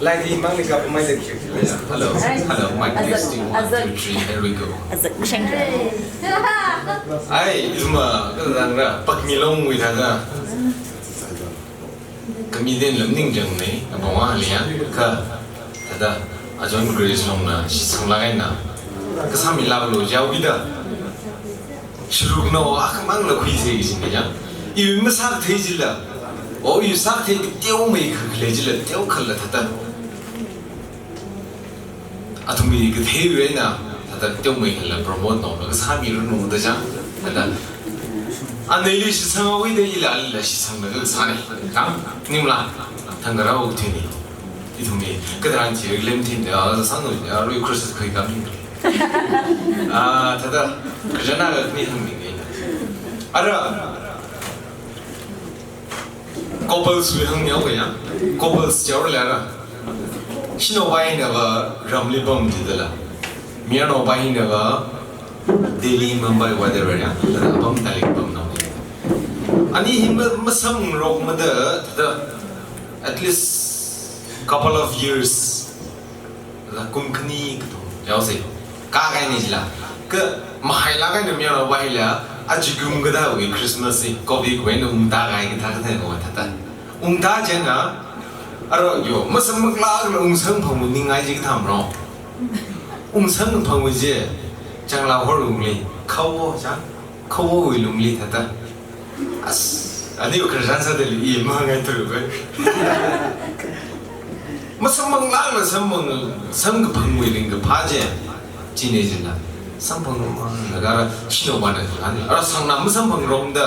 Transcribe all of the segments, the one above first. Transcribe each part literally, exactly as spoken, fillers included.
Laidi mangli kapamai da kyu. Hello, hello, mic testing, one, two, three, here we go. Ai, ithumva, kathāda, pakmi longwui thāda. Comedian la maningchāngnei, apong ali ya, kha, thāda, a John Grace longna, shitsanglāk eina, kasāmilāklu jihaoki da. Shirukna, akhamangla khuisei kajina ya. Iwui masākathei chila. O, iwui sākathei teomeikha khalei chila, teokhala thāda. Athumwui katheiwui eina, thāda teomeikhala promote naola kasāmiranu da chang, thāda. Aneili shitsanghaoki da ila, ila shitsanglaga kasānei. Kha, maningla, thangkha rāokthuinei. Ithumwui, katharan chi lemthin da, a, sānui da, arui crusade khuikāmi. A, thāda, kajana ga ni hāngmi ngai. Ara, couples wui hāngmihaoga ya. Couples jihaora. Shanaopa hinava ramli pamchithei da. Mayarnaopa hinava Delhi, Mumbai, whatever ya. Thāda apam tali pamnao. Ani hi ma-, masamngarokmada, thāda at least couple of years. La kum khani kathum jihaosei. Kakahainei chila. Kha mahailāk eina mayarnaopa hila, aja kum kathāwui Christmas hi, Covid wui eina ungtākahai kathā kathā kawa thāda. Ungtā chieina, ara yo, masamphangla ungsangphangwui ningai chi kathāmro. Ungsangphangwui chi, changlā horungli, khawo chang, khawowui lungli thāda. As, ani khararchan sāda li i mangai tulu bai. Masamphang lākla samphang, samkaphangwui ringkaphā chi. Chinei chila. Samphang lākla kha ara shanaopana khangahān. Ara sangna masamphangromda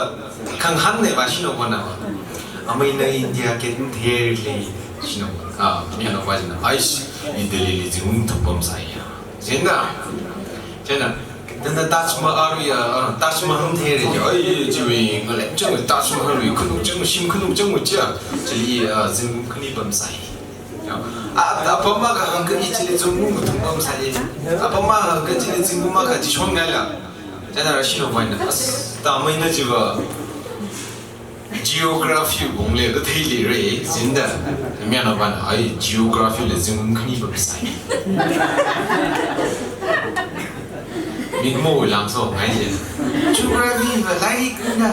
khangahānnei va shanaopana va. Amei na India Gate matheiralei shanaopa. A, mayarnaopa china. Aish, i Delhili zingkum thum pamsai ya. Chieina, chieina, thāda Taj Mahal ya, a, Taj Mahal theira ya, ai, chiwui, ngalem chang, Taj Mahal wui, khanuk chang, shim khanuk chang, chi ya, chili, a, zingkum khani pamsai. Ya, a, apam akha hāngkha i chili zingkum kathum pamsai. Apam akha hāngkha chili zingkum akha chi shonngaila. Chieina ara shanaopana, as, ta amei na chiva. Geography bong le kathei lirei, zingda. Mayarnaopana, ai, geography la zingkum khani pamsai. Mikumo langso ngai je. Geography va lairik na.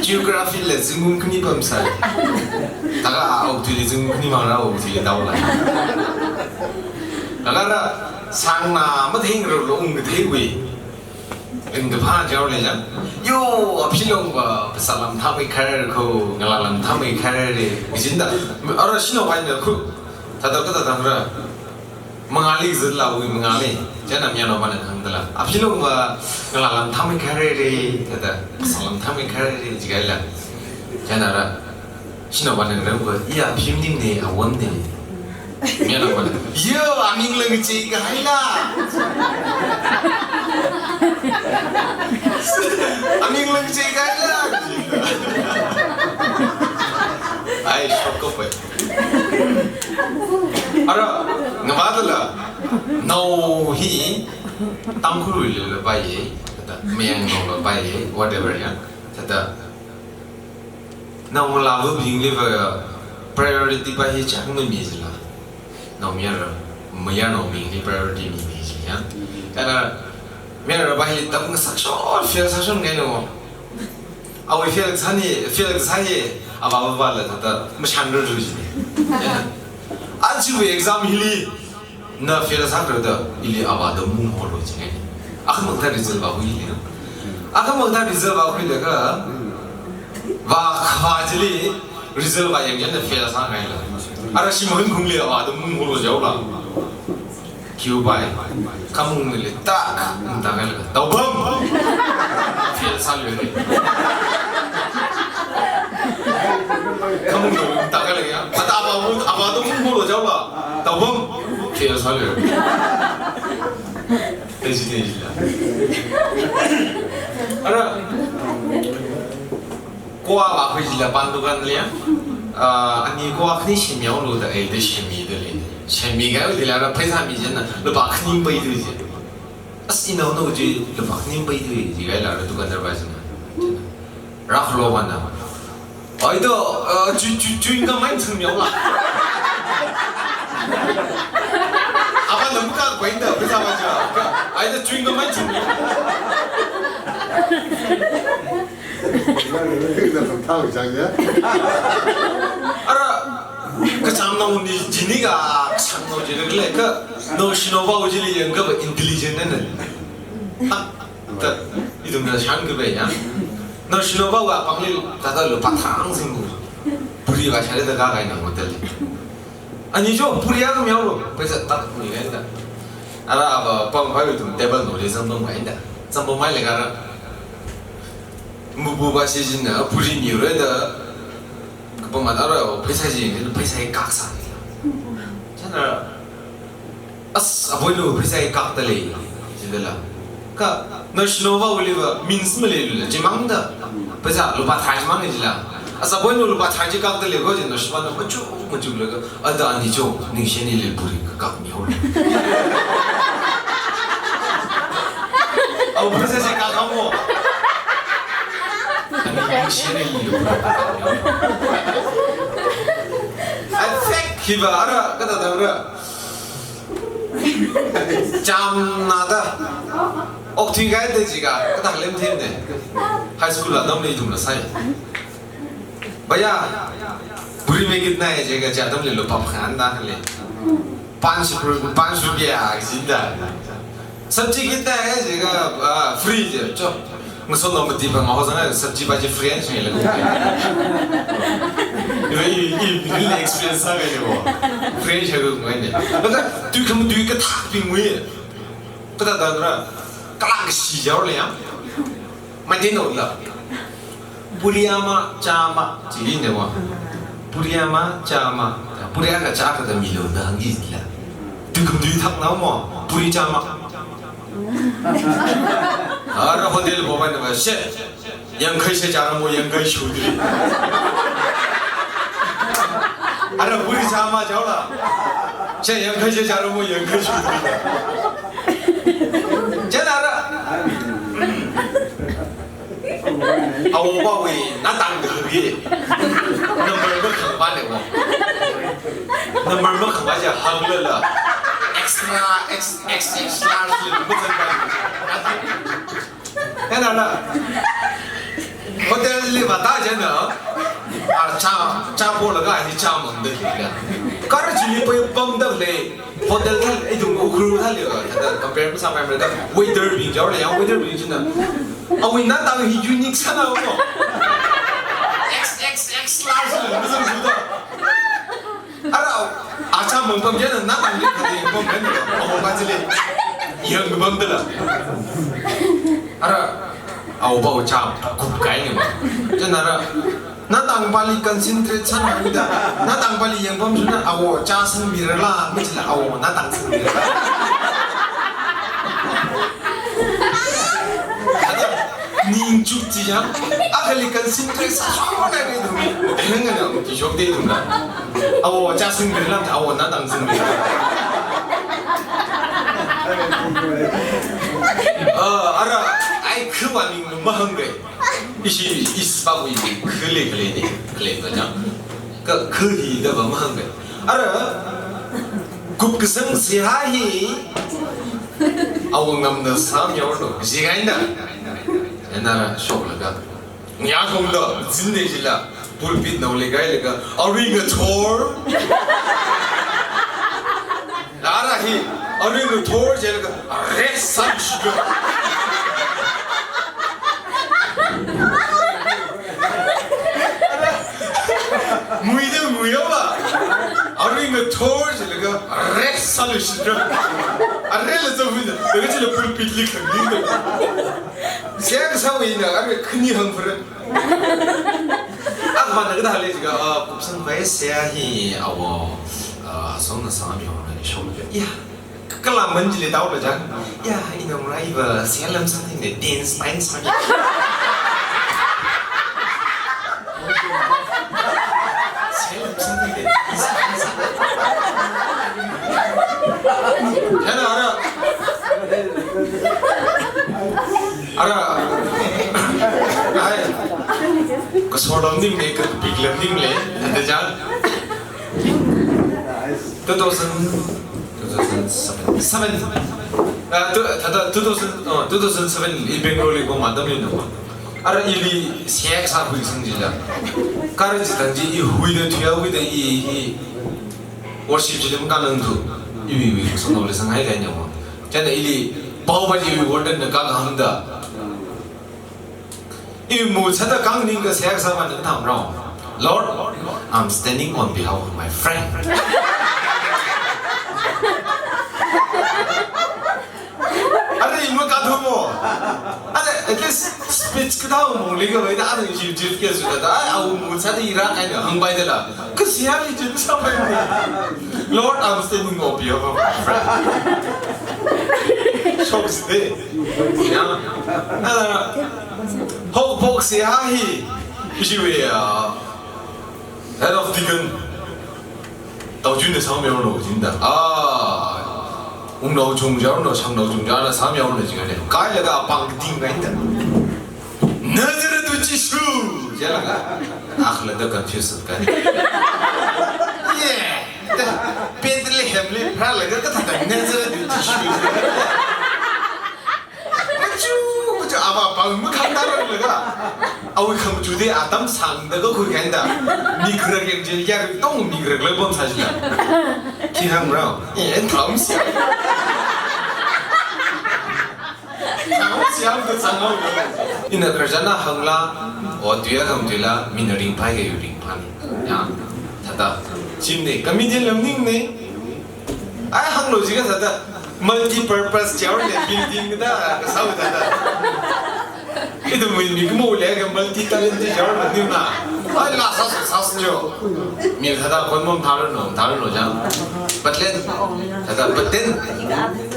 Geography la zingkum khani pamsai. Thākha a okathuili zingkum khani mang rāokthuili daola. Thākha ara sangna matheingarokla ungkatheiwui ringkaphā jihaolei chang. Yo, aphilongva phasā lamthāmeikharkho, ngalā lamthāmeikhare, mijinda. Ara shanaopana khu, thāda kathāda ra. Mangāli zatlawui mangāli. Chieina mayarnaopana hāngdala. Aphilongva ngalā lamthāmeikhare, thāda phasā lamthāmeikhare, jikahaila. Chieina ara shanaopana ngarānva, iya, aphi maningnei, awonnei. Mayarnaopana, yo, aming la ngacheikahaila. Aming la ngacheikahaila. Ai, shock kapai. Ara, ngavādala, nao hi, Tangkhulwuilila paiya, thāda, Mayangnaola paiya, whatever ya, thāda. Naongalāvabingliva priority pa hi chang mami jila. Naomayara, mayarnaobingli priority mimi jila. Chieina mayarapa hi tamngasak shon, fail sāshon ngai no. Awui fail sāni, fail sā hi, avā avāla thāda, mashanrarlu jini. Aja exam hili, na fail sākharda, ili avāda mung holo jingai. Akhamang thā result vākhui ili na. Akhamang thā result vākhuilaga, vā khavā chili, result vāyang chieina fail sāngaila. Ara shim hankhungli avāda mung holo jihaola. Kiu pai. Khamungli tak, tak kailaga. Taopam! Fail sāluire. Khamungli tak kailaga ya. Ata avā mung, avāda mung holo jihaola. Taopam, fail sāluire. Tei si tei si la. Ara, koa vākhui jila pan dukan liya. Ah, ani koa khani shimyao lo da, eh, da shimida lei. Shimikahai dila ara pheisā mi chieina, lupā khani paithui je. As, inaonao chi, lupā khani paithui, jikahaila ara dukandar pa china. Rākhalo vāna. Aida, uh, chu, chu, chewing gum mai chungmiaola. Apa lam ka bai da, bisa ba ja. Aida chewing gum mai chungmiao. Ara, kacham nao ni jini ka, kacham nao jini ka le ka, nao shinao pao jili yang ka ba intelligent na na. Ha, ta, ithumna shānkhavai ya. Nao shinao pao wa pāngli, ta ta lupā thang singbu. Puri va shāli da ka kai na hotel li. Ani jo, puri ya ka miao lo, paisa tak puri ya da. Ara ba pāng pā ithum table nao li zam dong kai da. Zam bo mai le ka ra. Mubu ba shi jin na, puri ni re da. Kapam ma ara, paisa jin, paisa hi kak sa. Chana, as, aboinu paisa hi kak da lei, jida la. Ka, nao shinao pao li va, means ma leilu la, jimang da. Paisa lupā thā jimang jila. As aboinu lupā thā ji kak da lei ko, jin nao shinao pao na machu, machu la ka. Ada ani jo, ningshi ni le puri ka kak miao. Au, paisa shi kak kamo. Ani ningshi ni le puri ka kak miao. I think hi va ara, kata ta ra. Cham na da. Okthui kai da jiga, kata lem them ne. High school la dam le jum la sai. भैया, पूरी में कितना है? Jiakha, cha atam li lupā phangā da le. पाँच सौ, पाँच रुपया, jida. सब्जी कितना है? Jiakha, आ, free je, cho. Ngaso no mati pa ngaho zanga, सब्जी pa je free je le. Iva i, i, i experience sa ga ne wo. Free je ga ngai ne. Baka, tui kam tui ka thak ping wi. Kata ta ra. Kala ka shi jau le ya. Mai de no la. Puri ama, chama, chili ne wa. Puri ama, chama. Puri akha cha akha da milo da hāngki la. Tui kam tui thak na mo. Puri chama. Ara hotel bo ba ne ba. She. Yangkhai she chara mo, yangkhai shudri. Ara puri chama jau la. She yangkhai she chara mo, yangkhai shudri. Chana ara. Awo pawui, na tang kari. Number makhangpa ne wo. Number makhangpa ja hang le la. Extra, X, X, X large le, mazangpa. Ena na. Hotel li vāda jana. A cha, cha polaga hi cha mangda hi ya. Kar chili pai pamda le. Hotel thal, ithum Ukhrul thal yo, thada compare masāpaimara da, waiter bing jau le, yang waiter bing china. Awui na tang hi unique sāna mo. X X X large le, masang suda. Ara, acha mangpam jana, na tang le, kadi pam jana, awo ba chile. Yang pam dala. Ara, awo ba cha, kup kai ne mo. Jana ara, na tangpali concentrate sāna mida. Na tangpali yangpam suna awo cha sangmirala, machila awo na tang sangmirala. Ada ning chuk chi yang, akhali concentrate sāsho na kai dum. Nang na ki jok de dum la. Awo cha sangmirala, awo na tang sangmirala. Ah, ara, ai khuwa ning mahang kai. Ishi, ishi pawui, khale, khale ne, khale ka jang. Ka, kha hi da ba mahang be. Ara, kup kasang si ha hi. Awang nam na sam yaw no, si gai na. Ena ra, shok la ka. Nya kong da, zin de jila, pulpit nao le gai le ka, a ring a tor. Ara hi, a ring a tor je le ka, a re san shi ka. Muida muida ba. Aring a tor je le ka re salu shidra. Are le zawi na, le ka le pulpit li khang ni. Siya ka sawi na, are khani hang fura. Ak man ka da le ka, ah, kupsan bai siya hi awo, ah, song na sa mi ho na shong ka. Ya. Kala manjili tau la jang. Ya, ina mrai ba, sialam something de, dance, dance, something. Sialam something de, dance, dance, something. Hello, hello. Ara. Ai. Kasor lam ning le, kapik lam ning le, thāda chang. Two thousand, two thousand seven, seven. Ah, tu, thāda two thousand, oh, two thousand seven, i Bangalore li pam atam lei na. Ara ili seihā kasā hui sāng jila. Kar chithang chi i huida thuiya huida i, i worship chili makānang thu. Iwui, iwui sāng le sānghai kahaina. Chieina ili pao ba iwui warden na kahāngda. Iwui mathāda khanganing kaseihā kasā va nana thāmrao. Lord, I'm standing on behalf of my friend. Ara i makathumo. Ara at least speech kathā mongli kavai da ara chief, chief guest da. Ai, awui mathāda i rākahaina hāngpaida la. Kaseihā li chi sāpai. Lord, I'm standing on behalf of my friend. Shock side. Ya. Ah, haophok seihā hi, ishiwui, ah, head of deacon. Taochun na sāmihaono jinda. Ah, wungnao chungjarno, shangnao chungjarna sāmihaono jikha ne. Kailaga pangting kahaina. Nazareth Jishu! Jilaga. Akhala da confuse kahai. Yeah. Da Bethlehem li pharālaga kathāda Nazareth Jishu. Machu, machu, ava pang makhangararlaga. Awui khamachutei atam sāngda kakhui kahaina. Mikrak yang je, yaruitong mikrak la pamsā jila. Khi hāngrao? Eh, thāmsi. Thāmsi hāngda sānghao. Ina khararchanna hāngla, o tuiya khamatuila, mina ringphai kayu ringphāna. Ya, thāda. Chimne, comedian lam ning ne. Ai, hānglo jikha thāda. Multi-purpose chair le building da, kasā thāda. Ithumwui mikumo leiakha multi-talented chair maningna. Ai, la sāsa, sāsa jo. Mi thāda kon mom tharano, tharano jang. But then, thāda, but then,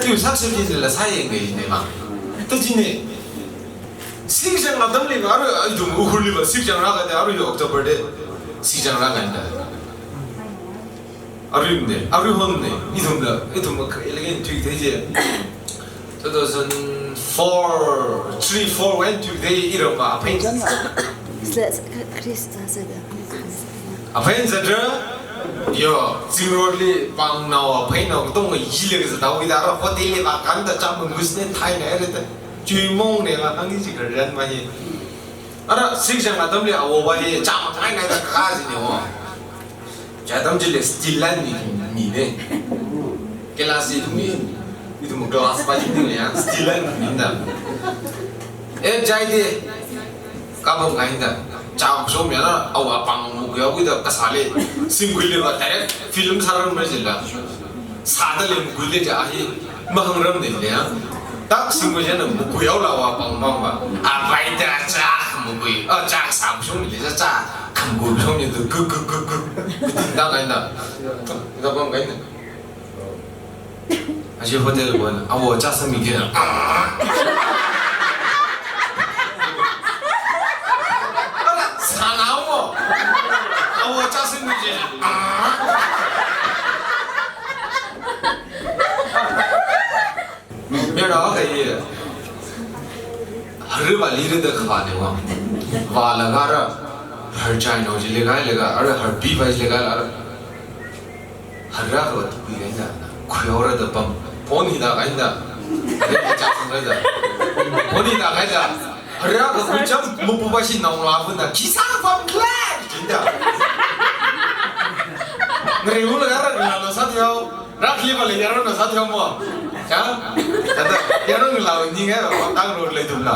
iwui success li la sāyang kahaina ma. Thāda chine. Singchang atamli, ara, ithum Ukhrulli va, singchang rākahaida, ara October de. Singchang rākahaina. Aruimane, aruihonne, ithumla, ithumla kha elegant thuithei je. Two thousand four, three, four wui thuithei iramva aphein. Chris, Chris, Chris. Aphein zatra, yo, Zing Road li pangnao, apheinnao, katonga yili kazathaowui da, ara hotel li vākahāngda chāmang gusne thaina ereta. Chuimongne la, hāngki ji khararchan ma hi. Ara, singchang atamli awo va hi, chāmang thaina da kha jine wo. Chi atam chili steel line mi, mine. Glass ithum mi, ithum glass pa jing le ya, steel line mi da. Eh, chai de, kapam kahaina. Chākashom ya na, awui apāng mukhuihaowui da kasā le, singkhuili va direct film sāran ma jila. Sāda le mukhui le ja hi, mahāngramne le ya. Tak singkhui jana mukhuihaola awui apāng mang va. Apai da chā mukhui, a, chā sākashom le ja chā, khamkhuishom ni tu gu, gu, gu, gu. Kuting da kahaina. Kapam kahaina. Ashi hotel va, awo chā sāmikhe na. Sānao mo. Awo chā sāmikhe na. Mera kaye. Hari vāli rida khavāne wa. Vālaga ara. Har chainao chili kailaga, ara har bi vai chili kaila ara. Harra kha tukhui kahaina, khuihaora da pam. Phone hithā kahaina. Harra kha chāsang kahaina. Phone hithā kahaina. Harra kha khuicham, mupupaishi naongalāvana. Khi sāpam khala, jinda. Ngareiunglaga rāngalāna sāthuihao. Rākhaliva le yaronla sāthuihao mo. Ya? Thāda, yarongalāva ningai, pamtang ro leithumla.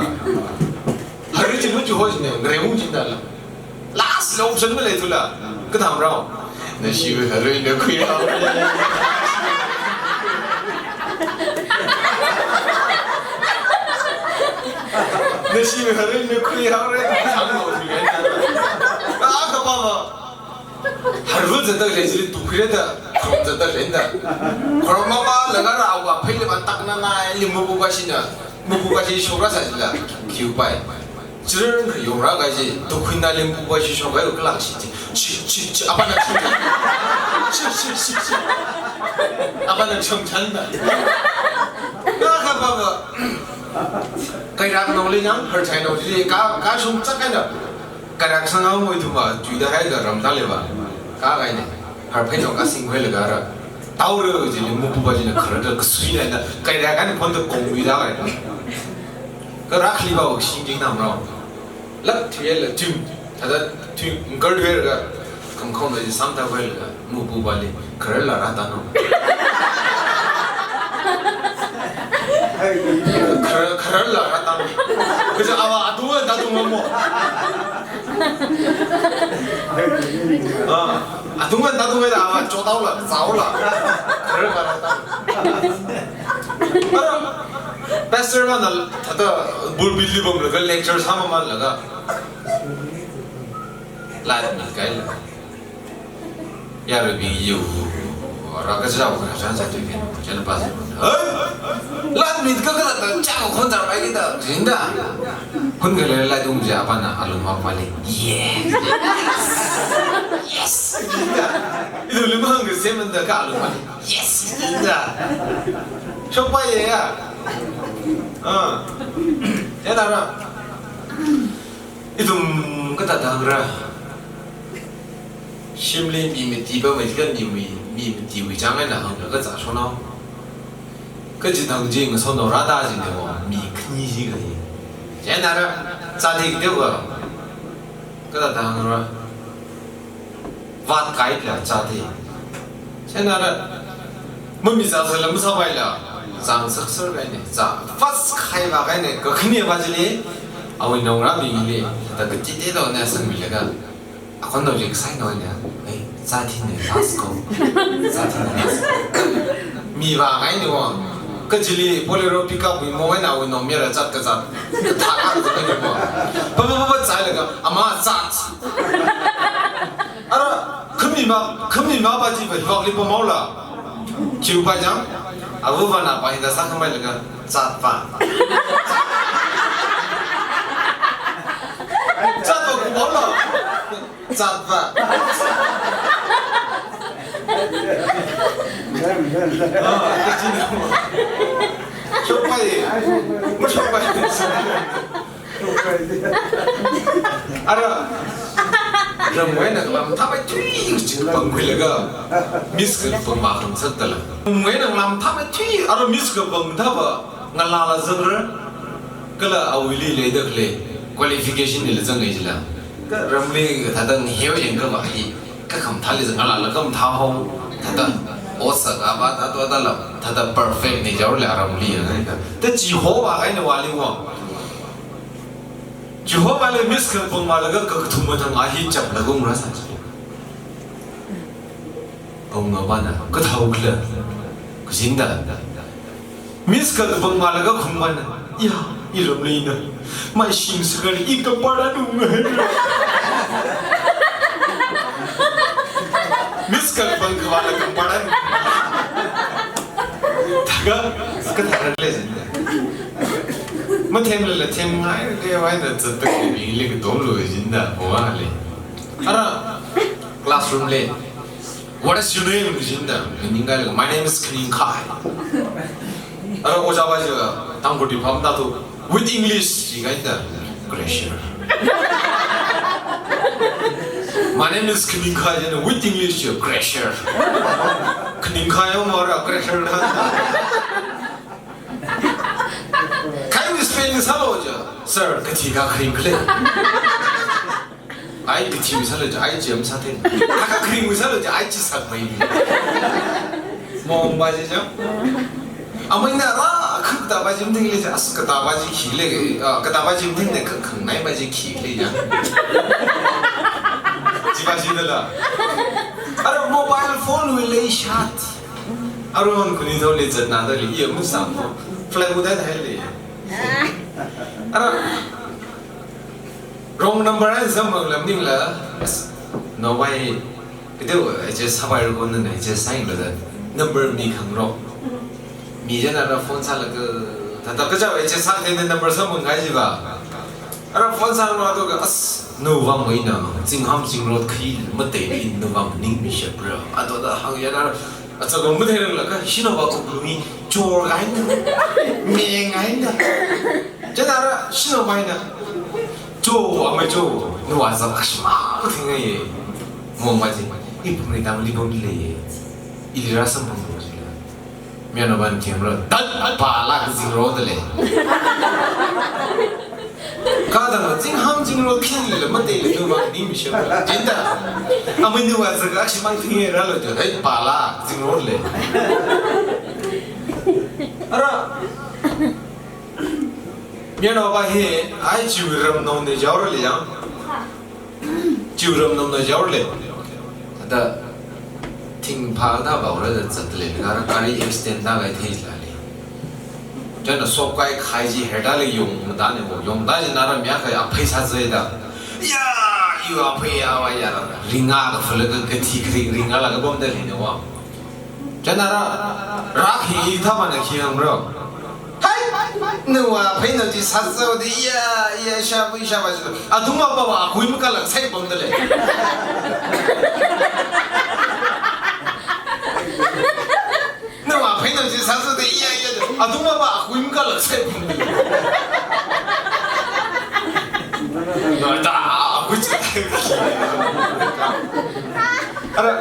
Harra chi machu ho jine, ngareiung jindala. Last option maleithula. Kathāmrao. Nashiwui haruina khuihaore. Nashiwui haruina khuihaore. Ah, kapā va. Haru zatda lei chili tukhuire da. Khrum zatda lei da. Khrum mama laga ra awa phaile va takna na, ili mubu va shina. Mubu va shi shokra sā jila. Kiu pai. Children kha yongra kaji, tukhuina lim kuba shi shong kai kala shi chi, chi, chi, chi, apana chi, chi, chi, chi, chi, apana chum chanda. Ka ka ba ba. Kai rak nong li nang, har chai nong li, ka, ka shung chak kai na. Kairak sangao mo ithum va, chuida haiga ramda leiva. Kakahaina, harphai no kasing khuilaga ra. Taora jili mupupa jina kharada kasuina da, kairak kan phonda kongwui da kai. Karakhali va wak sing jing nam rao. Lak thuilaga thum, thāda thum, ngkar thuilaga, khangkhong da ji samda khuilaga. Mupupali, khararla rātano. Khara-, khararla rātano. Kaja ava atunga tatunga mo. Ah, atunga tatunga da ava chotaola, zaola. Khararla rātano. Ara, pastor mana, thāda pulpit li pamlaga lecture sāmamānlaga. Light mit kaila. Yaruibing yu, rā kachao kachao sa tui ken, chana pa sa. Hei! Light mit ka kala ta chao khon ta pai kita, jinda. Hun kala light um ja pa na alung ma pali. Yes. Yes. Jinda. Itu lima hang ke semen da ka alung ma. Yes. Jinda. Shok pa ye ya. Ah. Ya na ra. Ithum kathāda hāngra. Shimli mi mati pamei kha mi, mi, mi matiwui chang eina hānglaga zāshonao. Kaji thang ji ngasonao rāda jina wo, mi khani ji kaji. Chieina ra, zāda kida va. Kathāda hāngra. Vātkaila zāda. Chieina ra, mami zāsāla masāpaila, zāngasakser kahaina, zā, first khai vākahaina, kakhane va chili, awui naongarābingli, thāda kachida lo na sangmilaga, akhon nao ji kasai nao na, "Ei, zāthina, last ko, zāthina, last ko." Mi vākahaina wo, kachili Bolero pickup wui mong eina awui naomayara zat kazat, kathā kazat kahaina wo. Papa, papa, zālaga, ama zat. Ara, khami ma, khami ma pa ji pa, hiwak li pamhaola. Chiu pa jang, avu va na pa hinda sākhamei laga, zat pa. Zat pa kuphaola. Zat pa. Ah, shok pa ye. Mashok pa ye. Ara, ramwui eina lam thāpai thui chik pangkhuilaga, miss ka pang ma khangsakta la. Ramwui eina lam thāpai thui, ara miss ka pang thāpa, ngalāla zangra, kala awuili leida khalei, qualification nila zangngai jila. Ka ramli thāda ngaheo yangkha va hi, kakhamathāli zang ngalāla khamathā ho, thāda, osa ka va, thāda, thāda la, thāda perfect ni jaole ramli yangai ka. Ta Jehovah kahaina vali wo. Jehovahli miss ka pangmalaga kakathuma thang a hi chaplaga ungrāsā chi. Awunga pana, kathāo khala, kajinda. Miss ka pangmalaga khung pana, ya, iramli na. Mai shing sakar i kampara dunga. Miss ka pang kavāla kampara. Thākha, kathāra khala jinda. Mathemlala themngai, kayāwai na zatda khalei bingli katomlu jinda, pongale. Ara, classroom li. "What is your name?" jinda. Ningkailaga, "My name is Khaningkhai." Ara, ojā va jiva, Tangkhul di pamda tu. With English, jikaida, "Crasher." "My name is Khaningkhai," jina, with English, "Crasher." Khaningkhai o mara, crasher na. Kharing spelling sālo ja, "Sir, kathi kakharing khala?" Ai, kathi sālo ja, ai, chi masāthei. Kakharing sālo ja, ai, chi sākmei. Mong va ji ja. Amei na ra, kha katā va ji mathing le ja, as katā va ji khi le, ah, katā va ji mathing le, kha khangnai va ji khi le ja. Chi va ji da la. Ara mobile phone wui leishat. Aruihon khani thao le zatna thao le, iya masāmo. Flight wui thai thai le. Ara wrong number eina samphang lam ningla, as, no why, kateowa, H S sāpai ru kona na, H S sāyanglu da, number mikhangarok. Mi china ra phone sālaga, thāda kaja H S sākahai na number samphang kahai jiva. Ara phone sāngarok ato ka, as, nawui vang maina, zingham zingrot khi, matei phin nawui vang ningmishapra. Ato da hāngyana, atsakong matheiranglaga, shinao va kuklumi, chor kahaina, meng kahaina. Chieina ra, shinao va eina, cho, amei cho. Nawui zak kashimang thingaiye. Mong ba ji, ipumli tamli pumli leiye. Ili rāsamphanglu jila. Mayarnaobana themra, tat, tat, pala kazingro da lei. Kadang zingham zingro khinli la mate le nawui ning mi sheba. Jinda. Amei nawui zak kashimang thingaiye rālu jo. Hai pala zingro lei. Ara. Mayarnao ba hi, ai chiwui ramnaone jaora leiya. Chiwui ramnaone jaora lei. Thāda thingphā da baora da zat lei, kara gari accident da kai thei la lei. China sokkai khai ji herda lei yong mada ne wo, yongda jina ramya kai aphei sāzai da. Ya, yu aphei ya wa ya ra. Ringa ka fala ka kathi kri ringa la ka bom da lei ne wa. China ra, ra khi thamana khi ang bro. Hai, nawui aphei na ji sāzau di ya, ya, sha bu, sha ba ji. Athum apa ba, akhui maka lak sai bom da lei. Nawui aphei na ji sāzau di ya, ya, athum apa, akhui maka lak sai bom da lei. Nada, akhui ji. Ara,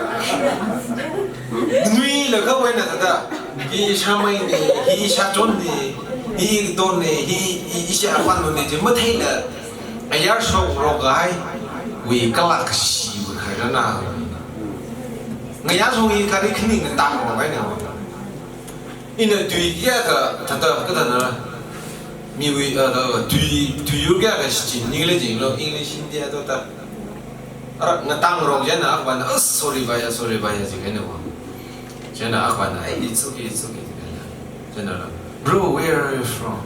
nui la ka wai na thāda. Hi shamei ne, hi shachon ne, hi don ne, hi, hi, hi shapan ne, je mathei la. Ayar shok rok ai, wui kalak shi wui kharana. Ngayā shong hi kari khini ngatang rok ai ne. Ina tui ya ka, thāda, ka thāda. Miwui, uh, tui, tui yu ya ka shi, English, English, Hindi ya to ta. Ara, ngatang rok jana, akban, oh, sorry, bhaiya, sorry, bhaiya, ji kene wa. Jana, akban, "Hey, it's okay, it's okay," ji kene. Jana, "Bro, where are you from?"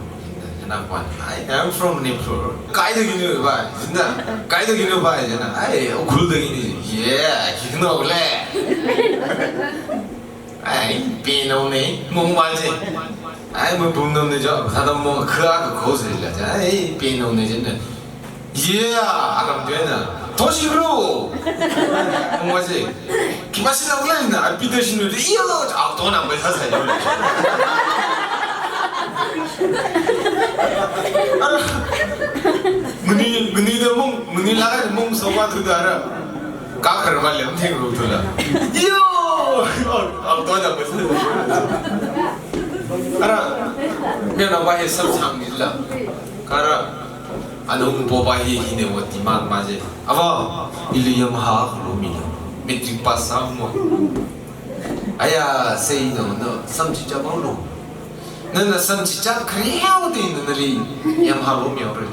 Jana, akban, "I am from Manipur." "Kaidagina, bhai?" Jana, "Kaidagina, bhai?" Jana, "Ai, Ukhrul dagina." "Yeah, kikno le." Ai, pinaone, mong ba ji. Ai, mapum naone jo, thāda mong kha ka kho ji la ja. Ai, pinaone jina. Yeah, aram pena. Toshi bro. Mong ba ji. Kimasi na kula na, ai pita shinu de. Iyo, a to na mai sa sa yo. Ara. Muni, muni da mong, muni la mong so ba tu da ra. Ka kar ba lem thing ru tu la. Yo! Ang to da ba. Ara, mayarnao ba hi samsang ni la. Kara, ana ungpo ba hi hi ne wa demand ma ji. Ava, ili Yamaha kalo mi na. Matric pass sa mo. Aya, say no, no, samchi cha bang lo. Nana samchi cha kriau de nana li Yamaha lo mi ore.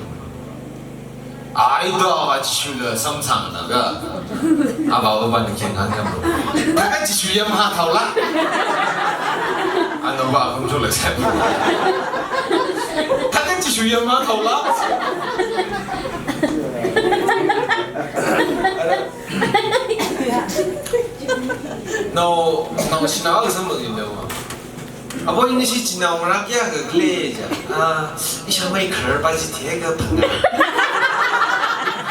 Ai da ba Jishu la samsang na ga. Aba ba ban khen han kam. Ta ka Jishu Yamaha thao la. Ano ba kum chu la sa. Ta ka Jishu Yamaha thao la. No, no, sina ga sam lo yin da wa. Abo ini si china ora kya ga gle ja. Ah, isha mai kharar ba ji the ga phanga.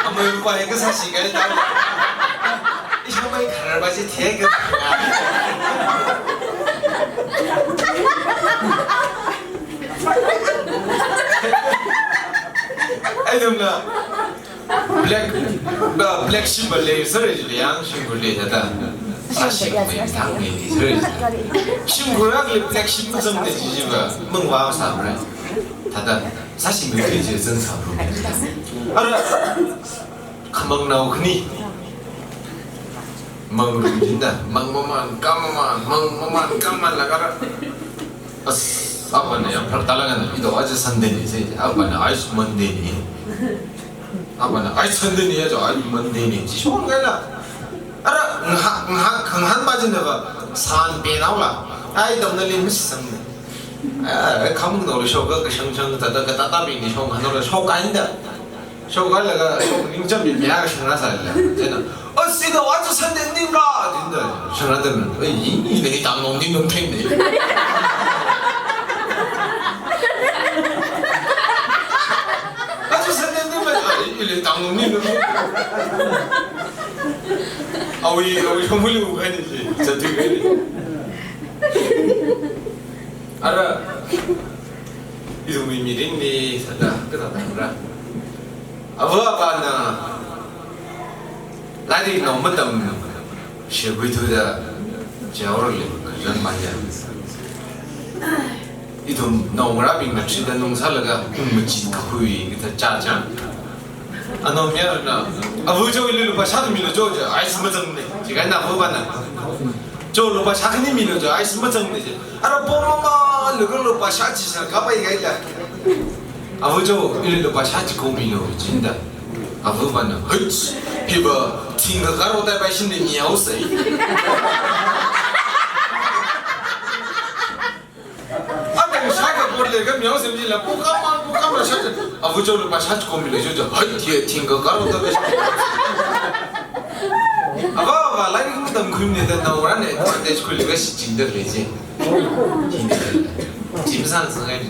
Amai rupa ya ga sa shi ga ta. Isha mai kharar ba ji the ga phanga. Ai dum na. Black, ba, black sheep ba lei, sir, ji liang, shimkhur lei thāda. Sa shimkhur lei, thang lei, sir, ji. Shimkhur ak lei black sheep zam lei, ji, ji ba, mangva sa mra. Thāda, sa shimkhur lei, ji zam sa mra. Ara, khamang nao khani. Mang rum jinda, mang maman, kam maman, mang maman, kam man la kara. As, apa ne, ya, prak talangan, ito aja Sunday ni, si, apa ne, ais Monday ni. Apa na, ai Sunday ni ya jo, ai Monday ni. Ji shong ngai la. Ara, ngha, ngha, nghan ba jin ba, san pe nao la. Ai dam na lin mis sang. Ai, ai, kam no lo shok ka, ka shang shang, ta, ta, ka, ta, ta, bi ni shong, han lo shok ka inda. Shok ka la ka, shok ning jam ni ya, shang ra sa la. Jena. Oh, si da, wa ju Sunday ni la, din da. Shang ra da. Ai, yi, yi, ni tang no, ni no, ting ni. Achu Sunday ni ma, ah, ili tang ni no. Awi, awi, shomuli u kani ji, jati kani. Ara, idu mi mirin ni, sada, kada, kada. Ava, ava na, Lairik nao matamshekhuithuda jihaorale, khararchan maya. Ithum naongarābingna thrida nungsālaga ung machit kakhui kathā chāchang. Anaomayarana, "Ava cho, ili lupā shākha milu cho," ja, "Aisa mazangne," jikahaina avavana. "Cho, lupā shākhani milu cho," "Aisa mazangne," ja. Ara pom mamalaga lupā shāchisā kapai kahaila. "Ava cho, ili lupā shāchiko milu," jinda. Avavana, "Hei, hiva thingkha karo tai pai shinli mihaosei." Atang shākha porle kha mihaosei jila, pukama, pukama shācha. "Ava cho, lupā shāchiko milu cho," ja. "Hei, thi thingkha karo tai pai shinli." Ava, ava, lairik matamkhuimane da naongarāna advantage khuilaga shichinda lei chi. Chimsang sangai.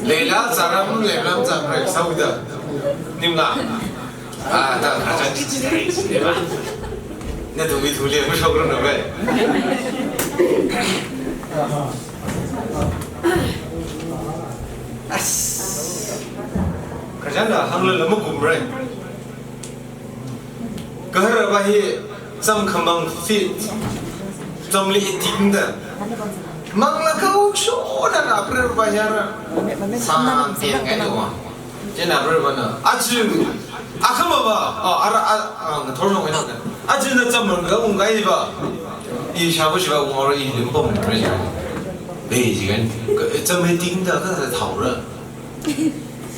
Leila zaram, leila zaram, saoda. Nimla. Ah, da khararchan chi chi dai chi ne ba. Nathum ithumli mashokra na bai. As. Khararchan da hānglala makumrai. Gahar va hi cham khamang fit, cham li itingda. Mangla kau shona na April va hi ara. San tian ngai wa. Chieina April vana. Aja, akhama va, oh, ara, a, a, ngathor nong ina. Aja na cham mang ka ung kai va. I shabu shiva ung ara i lim pom re. Be jikan. Cham itingda ka thaora.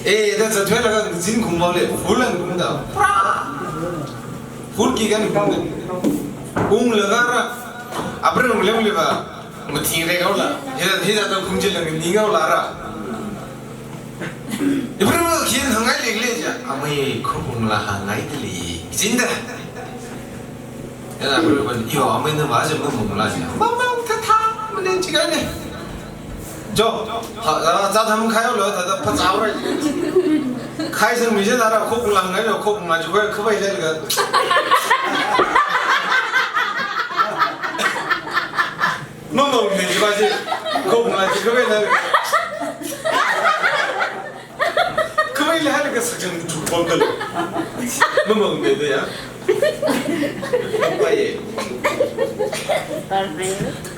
Eh, da zathuilaga zin khum maole, full an khum da. Pra! Full ki kan khum da. Unglaga ra, apre unglaga unglaga, mathing re kaola. Hida, hida da khum jila ning kaola ra. Ipre unglaga khin hāngngai lek le ja. Amei khum ungla hāngngai tali. Zin da. Yana kuri kuri, yo, amei na va je mung mung la je. Mung mung ta ta, mane chikai ne. Jo, ha, ha, za tham khai lo, ta ta pa za ra. Khai sang mi je na ra, khok lang ngai lo, khok ma ju khabai le ga. Mung mung ne ji ba je. Khok ma ju khabai le. Khabai le halaga sakchang tu pom da lo. Mung mung ne de ya. Pai.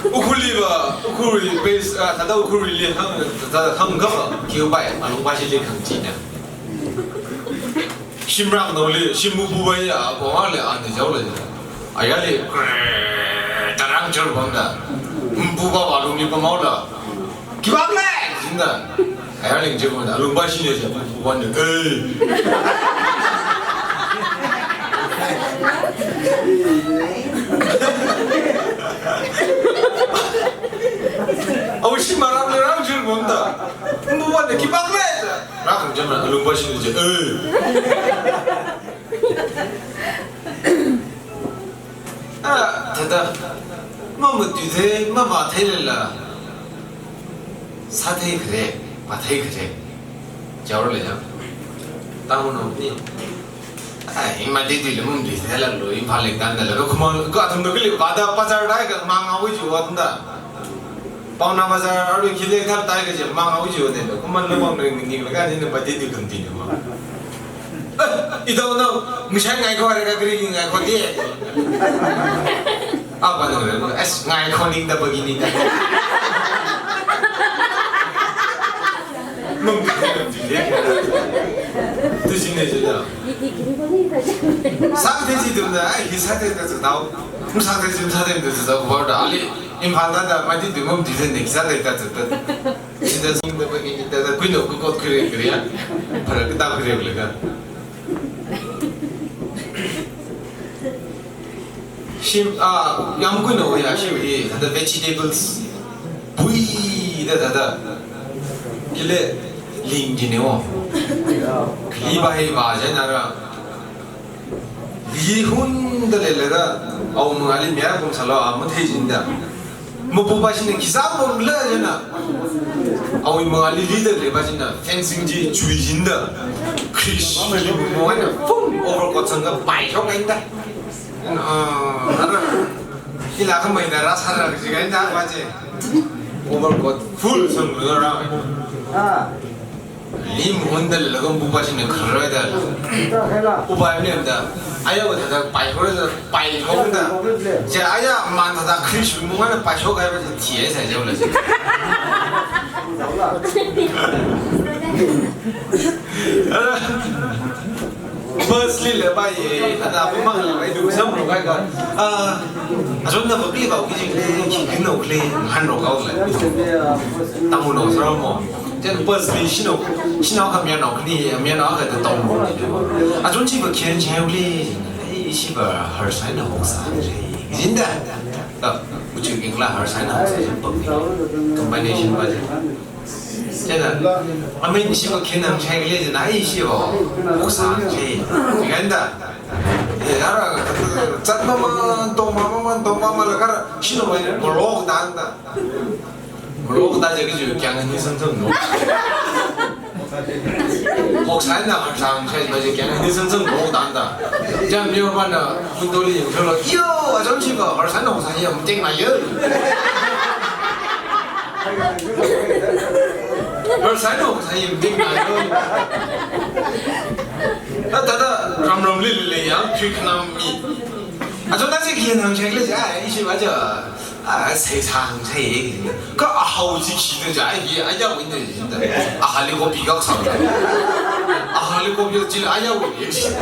Ukhrulli va, Ukhrulli base, ah, thāda Ukhrulli hāng, thāda hāngkha va, kiu pai, alungpashili khangachina. Shim rākanaoli, shim mupu vai ya, apong ale, āna jaole. Ayarli, tarang char pamda. Mupu va, alungli pamhaola. Khipākhala, jinda. Ayarli je pamda, alungpashili je, mupu vana, eh. Au shim rākala rāng char pamda. Mupu vana, khipākhala. Rākhang char mana, alungpashili je, eh. Ah, thāda, mamatui thei, mavāthei lala, sāthei khare, vāthei khare, jaole ya. Tangno ni. Ai, mati tui le mum tui thei la lo, Imphal leng tanda la, ko khumang, ko athum do kili, vāda bazar dai ka, mang awui ju vātanda. Paona bazar arui khile thar tai kaje mang au jiu ne, kumang lomang ring ning laga ni ne ba de di dum di ne ma. Eh, ito no, mishai ngai ko are ka kri ngai ko de. Apa no re, es ngai ko ning da bagi ni da. Mung di de. Tu sine je da. Sāthei ji dum da, ai, hi sāthei da zu dao. Sāthei ji, sāthei da zu dao, ko da ali. Imphal da da, mati dungom di zen ne, sāthei da zu da. Sida sing da bagi da da, kuino ku kot kure kure ya. Para kita kure kure ka. Shim, ah, yam kuino ya shim i, da vegetables. Pui da da da. Kile ling di ne wo. Kli ba hi ba ja na ra. Li hun da le le da, au mung ali mya kum salo a mu thei jin da. Mu pu ba shin ki sa kum le jin da. Au mung ali li da le ba jin da, fencing ji chui jin da. Krish, li mu mo na, pum, overcoat sang ka bai shok ngai da. Ah, ara. Ila ka mai da ra sa ra ji ngai da ba je. Overcoat full sang le ra. Ah. Lim hunda laga bupa china kharada. Bupa ne da. Aya wa thāda pai hora da, pai hora da. Ja aya man thāda Chris mungana pai hora ba ti ai sa jau la. Bus li le ba ye, ana bu mang le, ai du sam ro kai ka. Ah, azon na ba kli ba ki jing le, ki no kli, han ro ka le. Tamu no sra mo. Jen bus li shino, shino ka mya no kli, mya no ka ta tong mo. Azon chi ba khen chai le. Ai, shi ba har sai na hong sa. Jin da. Ka, uchi king la har sai na hong sa. Combination ba. Chieina, amin ishi ko khenang chai le chieina, ai ishi ko, oksa chai. Chikanda. E, ara, zat mama, tong mama, tong mama, la kara, shino mai, morok dan da. Morok dan je kiju, kyang ni sam sam no. Oksa na, sang chai, ba je kyang ni sam sam morok dan da. Jam yo ba na, kundoli, yo, azam shi ko, har san oksa yam, ting na yo. Har sai no, sai yim ding na yo. Ta ta ta, ram ram li li li ya, tui khanam mi. Ajo na si kien hang chek le ja, ishi ba ja. A, sai sa hang sai. Ka a hau ji ki de ja, ye, a ya win de ji de. A ha li ko pi ka sa. A ha li ko pi ji a ya win de ji.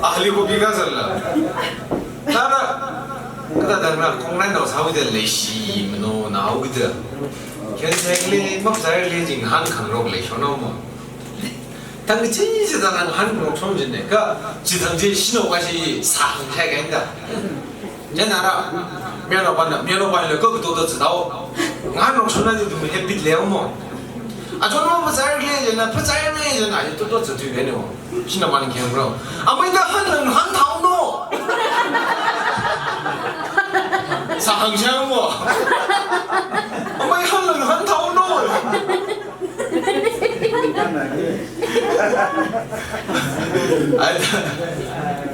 Ahli ko bika zala. Tara, kada dang na kong nan dau sawi da leishi mano nao gida. Khen seng le, mak zai le jing han khang rok le shono mo. Tang chi chi da nan han rok shon jin ne ka, chi tang chi shino ka shi sa hang chai ka inda. Jen ara, miyano ban na, miyano ban le ko to to tsidao. Ngan rong shuna di dum he bit le mo. A chon mo pazai le jen na, pazai le jen na, to to tsidao le mo. Shina ban keng bro. Amai da han han han thao no. Sa hang chang mo. Amai han han han thao no. Ai da,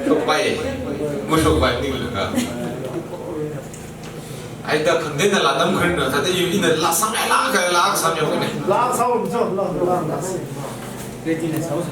thokpai, muthokpai ning laka. Ai da, khangdena la nam kharina, thāda yu ina la sang ai la ka la ka sam yong ne. La sao lo jo, la, la, la. Ready ne sao.